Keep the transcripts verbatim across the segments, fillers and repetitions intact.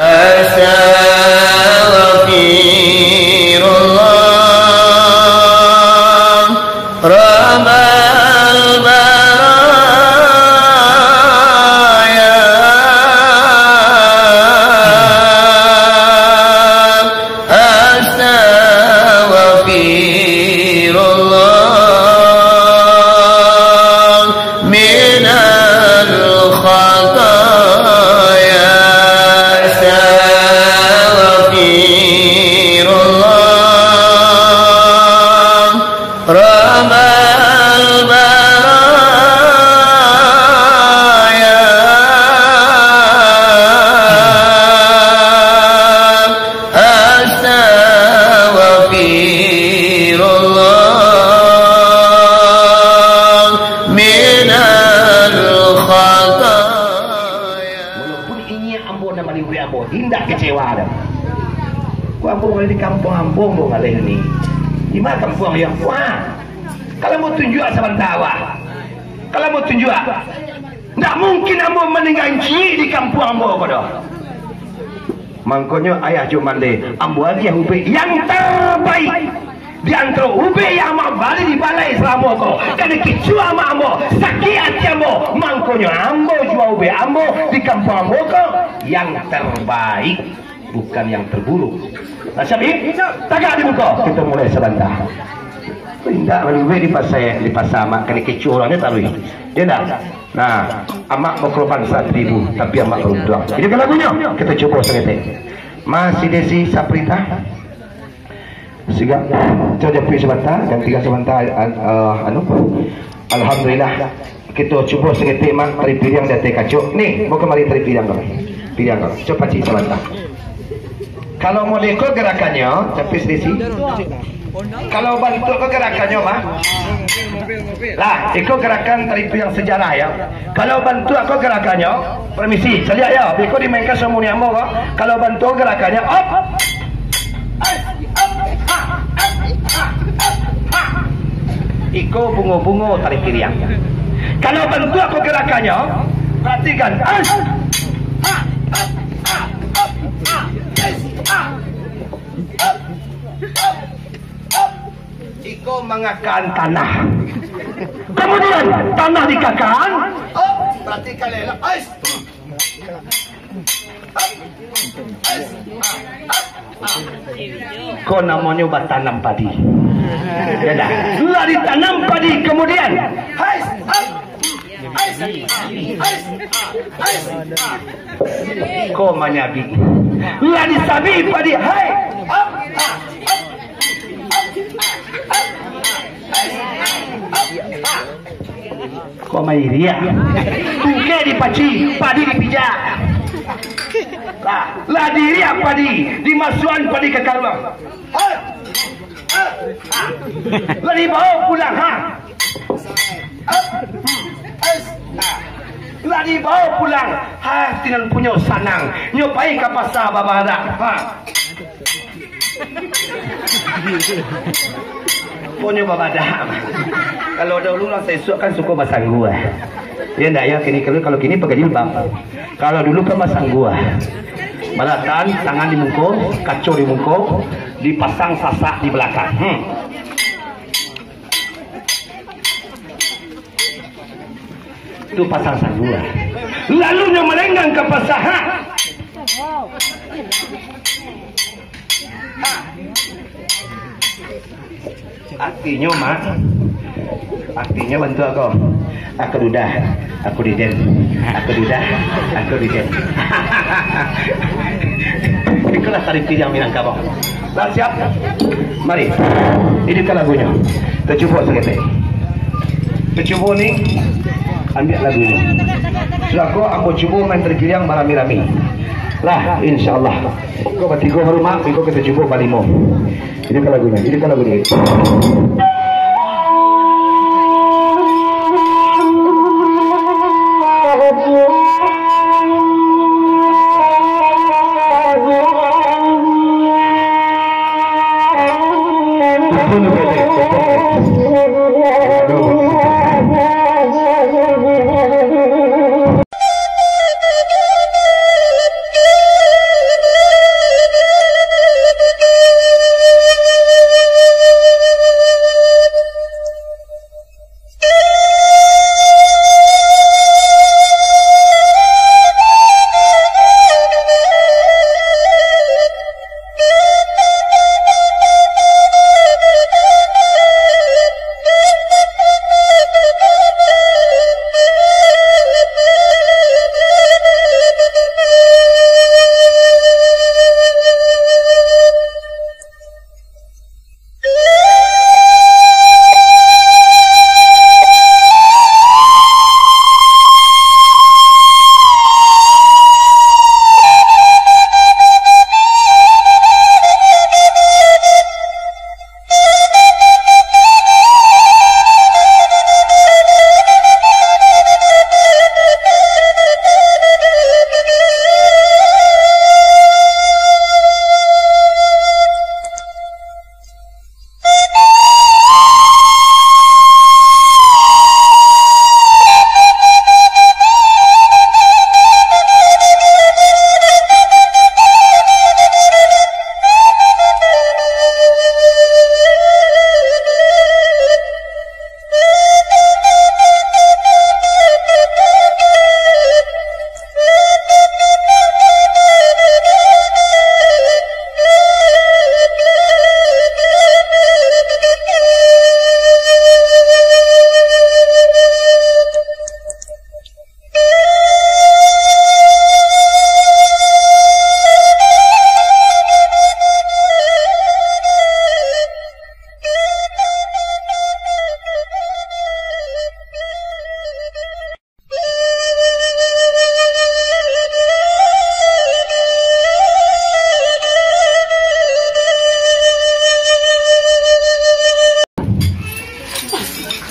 Astaghfirullah, Rabbal baraya. Astaghfirullah minal khataya. Astaghfirullah. Rabbal baraya. Astaghfirullah minal khataya. Walaupun inyiak ambo nan malibuik ambo, indak kecewa doh. Ko ambo ngaleh di kampuang ambo, ambo ngaleh ni. Di ma kampuang yo? Wah. Kalau ambo tunjuak sabanta, wah. Kalau ambo tunjuak, ndak mungkin ambo maningga ciek di kampuang ambo ko doh. Mangkonyo ayah jo mande, ambo agiah ubek yang terbaik. Di antaro ubek yang amak bali di balai salamo ko, kanai kicua amak ambo, sakik ati ambo, mangkonyo ambo jua ubek ambo di kampuang ambo ko yang terbaik, bukan yang terburuk. Nah, siap, Ip? Tagak di muko. Kito mulai sabanta. Indak, malibuik di pasa, di pasa amak, kanai kicua urang nyo taruih. Yo ndak? Nah, amak bakorban saribu, tapi amak baruntuang. Jadi, kalau lagunyo, kito cubo saketek. Masih Desi Saprita. Sigap. Cubo japuik sabanta, gantikan sabanta, an-, eh, anu. Alhamdulillah. Kito cubo saketek, Mak, tari piriang di ateh kaco. Ni, bawa kamari tari piriang ko. Piriang ko. Cubo pacik sabanta. Kalau model ko gerakannyo, capis Desi. Kalau bantuak ko gerakannyo, mah. Lah, iko gerakan tari piriang sejarah, yo. Kalau bantuak ko gerakannyo, permisi, caliak, yo. Iko dimainkan samo ni ambo ko. Kalau bantuak gerakannyo, op. Iko bungo-bungo tari piriang. Kalau bantuak ko gerakannyo, perhatikan. Iko mangakan tanah. Kemudian tanah dikakan. Oh, perhatikan elok. Ais. Ko namonyo batanam padi. Ya dah. Lah ditanam padi, kemudian. Ais. Ko manyabik. Lah disabik padi, hai. Ko mairiak. Tungkek dipacik, padi dipijak. Lah, lah diiriak padi, dimasuakan padi ka karuang. Lah dibawa pulang, ha. Lah dibawa pulang, ha, tinan punyo sanang. Nyo pai ka pasa babadak, ha. Punyo babadak. Kalau dahulu urang saisuak kan suko basanggua. Ya ndak, ya, kini, kalau, kalau kini pakai jilbab. Kalau dulu kan basanggua. Balatan, tangan di muko, kaco di muko, dipasang sasak di balakang. Hmm. Tu pasang sanggua. Lalu nyo malenggang ka pasa, ha. Artinyo, Mak, artinyo bantuak ko. Aku dudah, aku diden, aku dudah, aku diden. Ikolah tari piriang Minangkabau. Lah siap? Mari. Ini kan lagunyo. Tacubo saketek. Tacubo ni, ambiak lagunyo. Sudah ko, ambo cubo main tari piriang barami-rami. Lah, insyaallah. Ko batigo baru, Mak, iko kito cubo balimo. Ini kan lagunyo, ini kan lagunyo.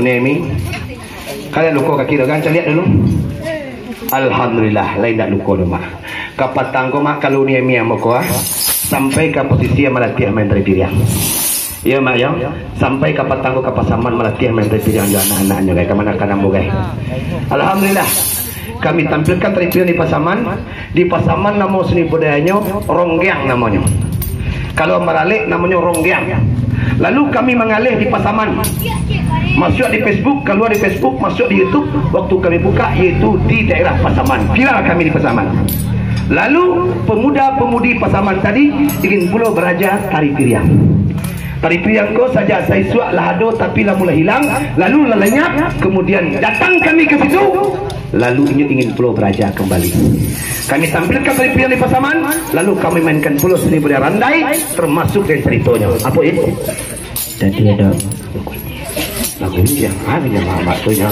Ni, Mi. Kalian luko kaki tu kan? Caliak dulu. Alhamdulillah, lain dak luko tu, Mak. Kapatang ko, Mak, kalau ni, Mi, ambo ko, ah, sampai ka posisi malatiah main tari piriang. Iyo, Mak, yo. Sampai kapatang ko ka Pasaman malatiah main tari piriang jo anak-anaknyo, gai. Kamanakan ambo, gai. Alhamdulillah. Kami tampilkan tari piriang di Pasaman. Di Pasaman namo seni budayanyo Ronggeang namonyo. Kalau Maralek namonyo Ronggeang. Lalu kami mangaleh di Pasaman. Masuak di Facebook, kalua di Facebook, masuak di YouTube. Waktu kami buka, yaitu di daerah Pasaman. Viral kami di Pasaman. Lalu, pemuda-pemudi Pasaman tadi ingin pulo baraja tari piriang. Tari piriang ko sajak saisuak lah ado, tapi lah mulai hilang, lalu lah lanyap, kemudian datang kami ke situ, lalu inyo ingin pulo baraja kembali. Kami tampilkan tari piriang di Pasaman, lalu kami mainkan pulo seni budaya randai, termasuk dari caritonyo. Apo itu? Tadi ado lagu yang mana yang mamak tu, yo?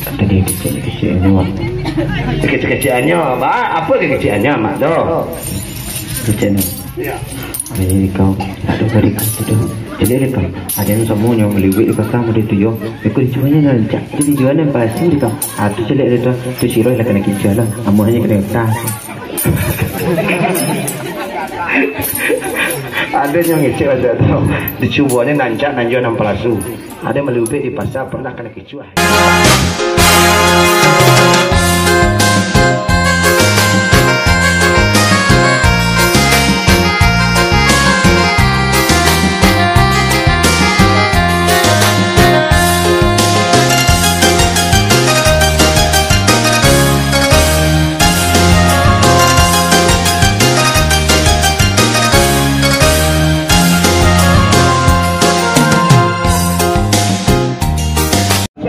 Tadi kecil-kecilnyo. Kecil-kecilnyo, Mak. Apo kecil-kecilnyo, Mak, tu? Kecilnyo. Iyo. Ari kau, tak ado bari kau tu doh. Caliak dek kau, ado nan samonyo malibuik di pasar mode tu yo. Iko dijualnyo nan rancak, tu dijual nan palsu dek kau. Ah, tu caliak dek tu, tu sirah lah kanai kicuah lah. Amuahnyo kanai utang. Ado nan ngecek macam tu. Dicuboanyo nan rancak, nan jual nan palsu. Ado malibuik di pasar pernah kanai kicuah.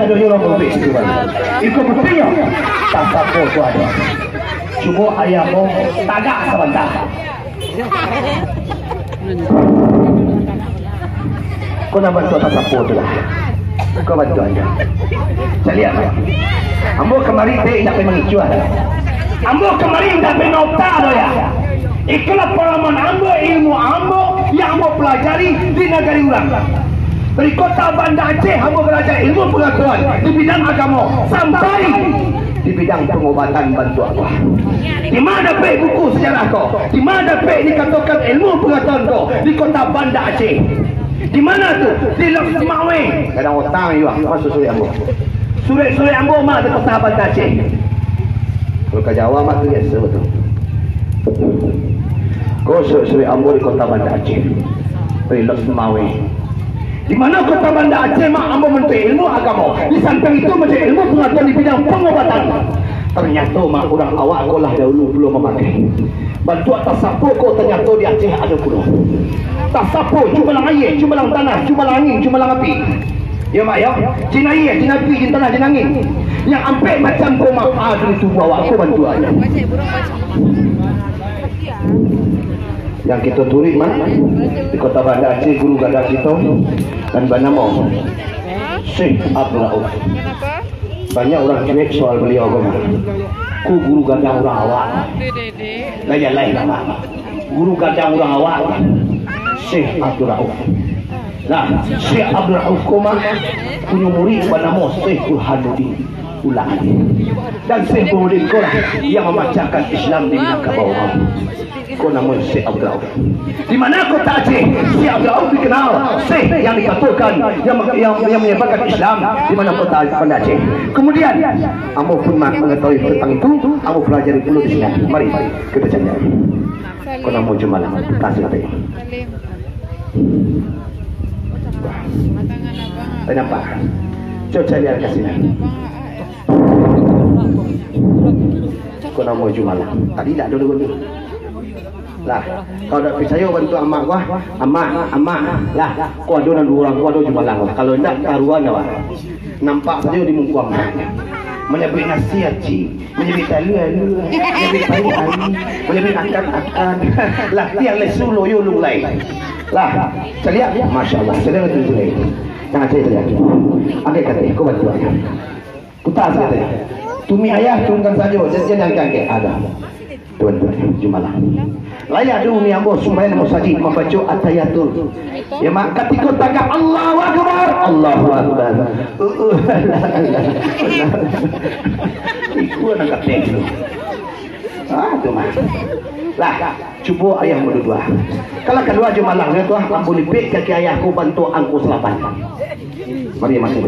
Ado urang baubek situ, Bang. Iko buktinyo, tasapo tu ado. Cubo ayah ko tagak sabanta. Ko nan bantuak tasapo tu lah. Ko bantuak aja. Caliak lah. Ambo kamari dek indak pai mangicuah. Ambo kamari indak pai maota doh, ya. Ikolah pangalaman ambo, ilmu ambo yang ambo pelajari di nagari urang. Dari kota Banda Aceh, ambo balaja ilmu pangatahuan di bidang agamo sampai di bidang pangobatan bantuak ko. Di ma dapek buku sejarah ko? Di ma dapek dikatokan ilmu pangatahuan ko? Di kota Banda Aceh. Di ma tu? Di Lok Sumaweng. Gadang utang iyo, masuak surek ambo. Surek-surek ambo ma di kota Banda Aceh. Kalau ka Jawa ma tu biaso tu. Ko surek-surek ambo di kota Banda Aceh. Di Lok Sumaweng. Di ma kota Banda Aceh, Mak, ambo manuntuik ilmu agamo. Di sampiang itu, mancari ilmu pangatahuan di bidang pangobatan. Tanyato, Mak, urang awak ko lah dahulu pulo mamakai. Bantuak tasapo ko tanyato di Aceh ado pulo. Tasapo, jumalang aia, jumalang tanah, jumalang angin, jumalang api. Yo, Mak, yo. Jin aia, jin api, jin tanah, jin angin. Nan ampek macam ko, Mak, ado di tubuah awak ko bantuaknyo. Nan kito turuik, Mak, di kota Banda Aceh, guru gadang kito nan banamo Syekh Abdul Rauf. Banyak urang cuek soal baliau ko, Mak. Ko guru gadang urang awak. Lah jaleh lah, Mak. Guru gadang urang awak, Syekh Abdul Rauf. Nah, Syekh Abdul Rauf ko, Mak, punyo murid banamo Syekh Burhanuddin. Ulang. Dan Syekh Burhanuddin ko lah yang mamacahkan Islam di Minangkabau. Ko namo Syekh Abdul Rauf. Di ma kota Aceh, Syekh Abdul Rauf dikenal, Syekh yang dikatokan, yang, yang, yang manyebarkan Islam di ma kota Banda Aceh. Kemudian, ambo pun ma-, mangatahui tantang itu, ambo palajari pulo di siko. Mari, kito cari. Ko namo Jumalang, tasik tadi. Salim. Wah. Matangan abang, ah. Nampak? Cubo cari ka siko. Matangan abang, ah, ah. Ko namo Jumalang. Tadi dak ado dulu. Lah, kalau dak picayo bantuak amak ko, ah. Amak, amak. Lah, ko ado nan duo urang ko ado Jumalang ko. Kalau indak, taruan awak. Nampak sajo di muko amak. Manyabuik nasi, aci. Manyabuik talua, alua. Manyabuik payah, ayi. Manyabuik akan, akan. Latihan lesu loyo lulai. Lah, caliak. Masya Allah, caliak tu, caliak. Tangan saya caliak. Angkek kateh, ko bantuak. Puta sakali. Tumiak ayah, turunkan sajo. Jan, jan angkek-angkek. Ado. Tuan-tuan, jumalah. Lai ado umi ambo sumbayang di musajik mambaco atahiyatul. Ya, mak, katiko tagak, Allahu Akbar, Allahu Akbar. Ikua nan kateh tu. Ah, tu mah. Lah, cubo ayah baduduak. Kalau kalua jo malangnya tu, ah, ambo lipek kaki ayah ko bantuak angku salapan. Mari, mari.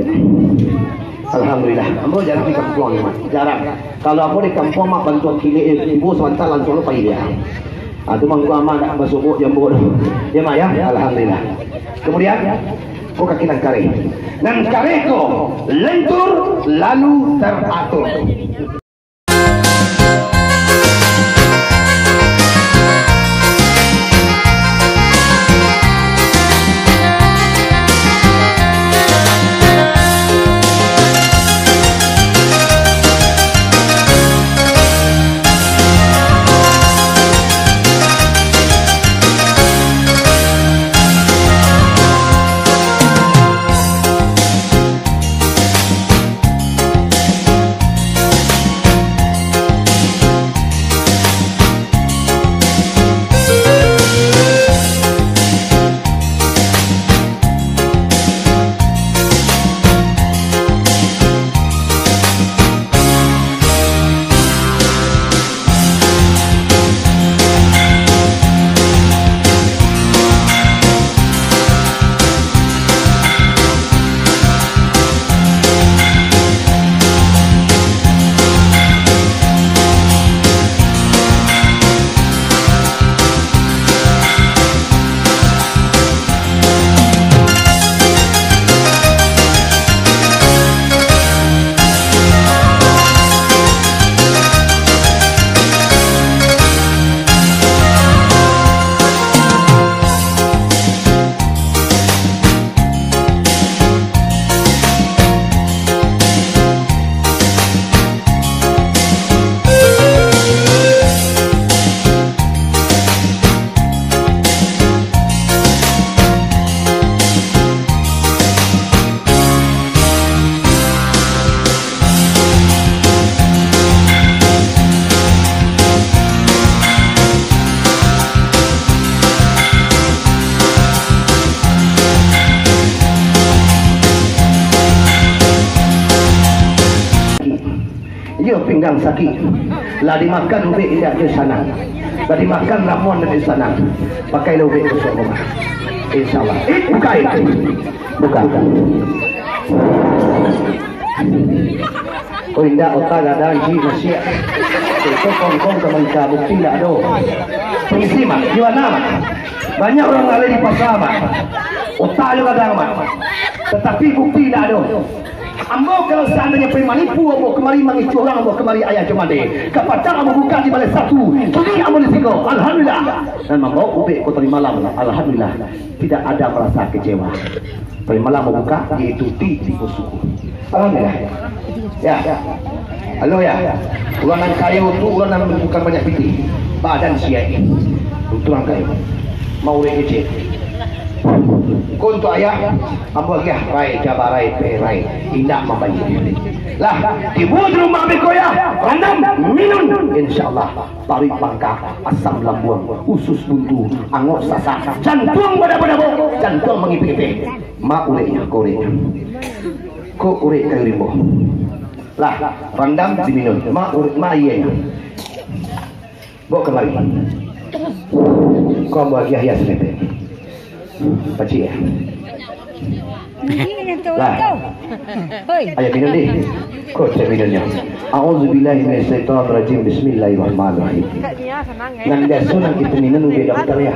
Alhamdulillah. Ambo jarang di kampuang ni, Mak. Jarang. Kalau ambo di kampuang, Mak, bantuak kilik, eh, tibo sabanta langsuang lo pai dia. Ah, tu mangko amak dak basobok jambo tu. Ya, Mak, ya? Alhamdulillah. Kemudian, ko kaki nan kareh. Nan kareh ko lentur lalu teratur. Iyo, pinggang sakik. Lah dimakan ubek indak jo sanang. Lah dimakan ramuan indak jo sanang. Pakai lah ubek tu, Mak. Insya Allah. Eh, buka itu. Buka. Oh, indak, otak gadang, ji, masiak. Itu kongkong teman ka, bukti indak ado. Permisi, Mak. Di mana, Mak? Banyak urang lalai di pasar, Mak. Otak jo gadang, Mak. Tetapi bukti indak ado. Ambo kalau seandainya pai manipu, ambo kamari mangicuah urang, ambo kamari ayah jo mande. Kapatang ambo buka di balai satu, kini ambo di siko. Alhamdulillah. Dan mambawa ubek ko tadi malam. Alhamdulillah. Tidak ada merasa kecewa. Tadi malam ambo buka, yaitu di tigo suku. Alhamdulillah. Ya. Halo, ya. Urang nan kayo tu urang nan bukan banyak pitih. Badan siaik. Itu urang kayo. Mau urang kecil. Ko untuak ayah, ambo agiah rai, cabarai, perai, indak mambayia. Lah, tibo di rumah beko, yah, randam, minun, insya Allah, paruik bangka, asam lambuang, usus buntu, angok sasak, jantuang badabok-dabok, jantuang mangipik-ipik. Ma ureknyo, ko urek. Ko urek kayu rimbo. Lah, randam, diminun. Ma urek, ma aianyo. Bawa kamari. Ko ambo agiah hias mete. Pacik, ya? Lah. Hoi. Ayo minun, deh. Ko cek minunnyo. A'udzubillahi minasyaitonirrajim. Bismillahirrahmanirrahim. Nan biaso nan kito minun ubek dokter, ya.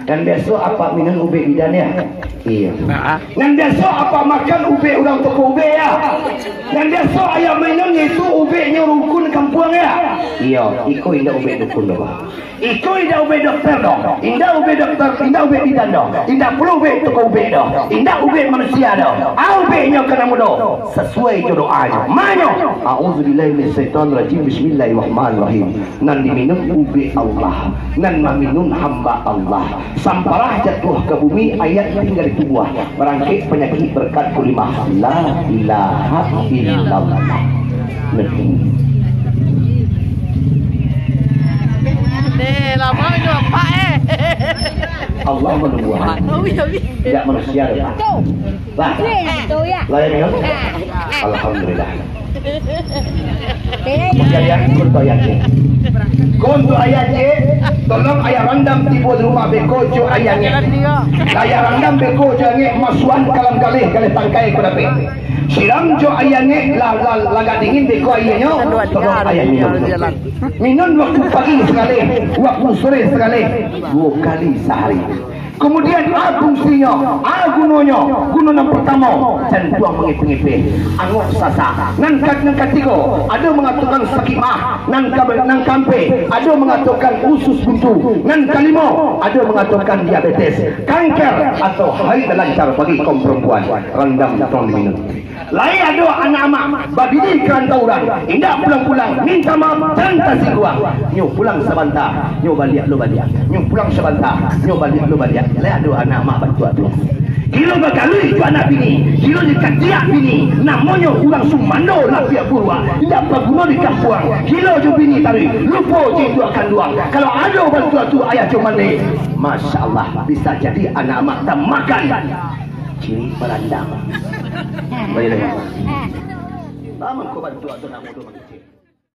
Nan biaso apak minun ubek bidan, ya. Iyo. Nan biaso apak makan ubek urang toko ubek, ya. Nan biaso ayah minun itu ubeknyo rukun kampuang, ya. Iyo, iko indak ubek dukun doh, Pak. Iko indak ubek dokter doh. Indak ubek dokter, indak ubek bidan doh. Indak pulo ubek toko ubek doh. Indak ubek manusia doh. A ubeknyo ka namo doh. Sasuai jo doanyo. Manyo. A'udzubillahi minasyaitonirrajim. Bismillahirrahmanirrahim. Nan diminun ubek Allah, nan maminun hamba Allah. Samparah jatuah ka bumi, ayat tingga di tubuah, barangkek panyakik berkat kalimah La ilaha illallah. Amin. Lamo minum apak, eh. Allah manunggu hati. Ui, ui. Tidak manusia, Pak. Lah. Ui, tu ya. Lah, ya, minum? Ah, ah. Alhamdulillah. Jadi, ya, untuk ayah cik. Ko untuk ayah cik, tolong ayah randam tibo di rumah beko jo ayah ngek. Lah ayah randam beko jo ayah ngek, masuakan ka dalam galeh, galeh tangkai ko dapek. Siram jo ayah ngek, lah, lah, lah agak dingin beko aianyo, tolong ayah minum. Minum waktu pagi sakaleh, waktu sore sakaleh, duo kali sahari. Kamudian, a fungsinyo, a gunonyo, guno nan partamo, jan buang mangipeh-ngipeh, angok sasak. Nan ka-, nan katigo, ado mangatokan sakik maah, nan ka-, nan kaampek, ado mangatokan usus buntu, nan kalimo, ado mangatokan diabetes, kanker, atau haid nan lancar bagi kaum parampuan, randam tolong diminum. Lai ado anak amak babini ka rantau urang, indak pulang-pulang, minta maaf, jan tasingguang. Nyo pulang sabanta, nyo baliak lo baliak. Nyo pulang sabanta, nyo baliak lo baliak. Lai ado anak amak bantuak tu. Gilo bagalui jo anak bini, gilo dikatiak bini, namonyo urang sumando lapiak buruak, indak baguno di kampuang. Gilo jo bini taruih, lupo jo induak kanduang. Kalau ado bantuak tu ayah jo mandeh, masya Allah, bisa jadi anak amak tamakan ciri barandang. Baik, baik. Baa mangko bantuak tu nak mudo mangecek?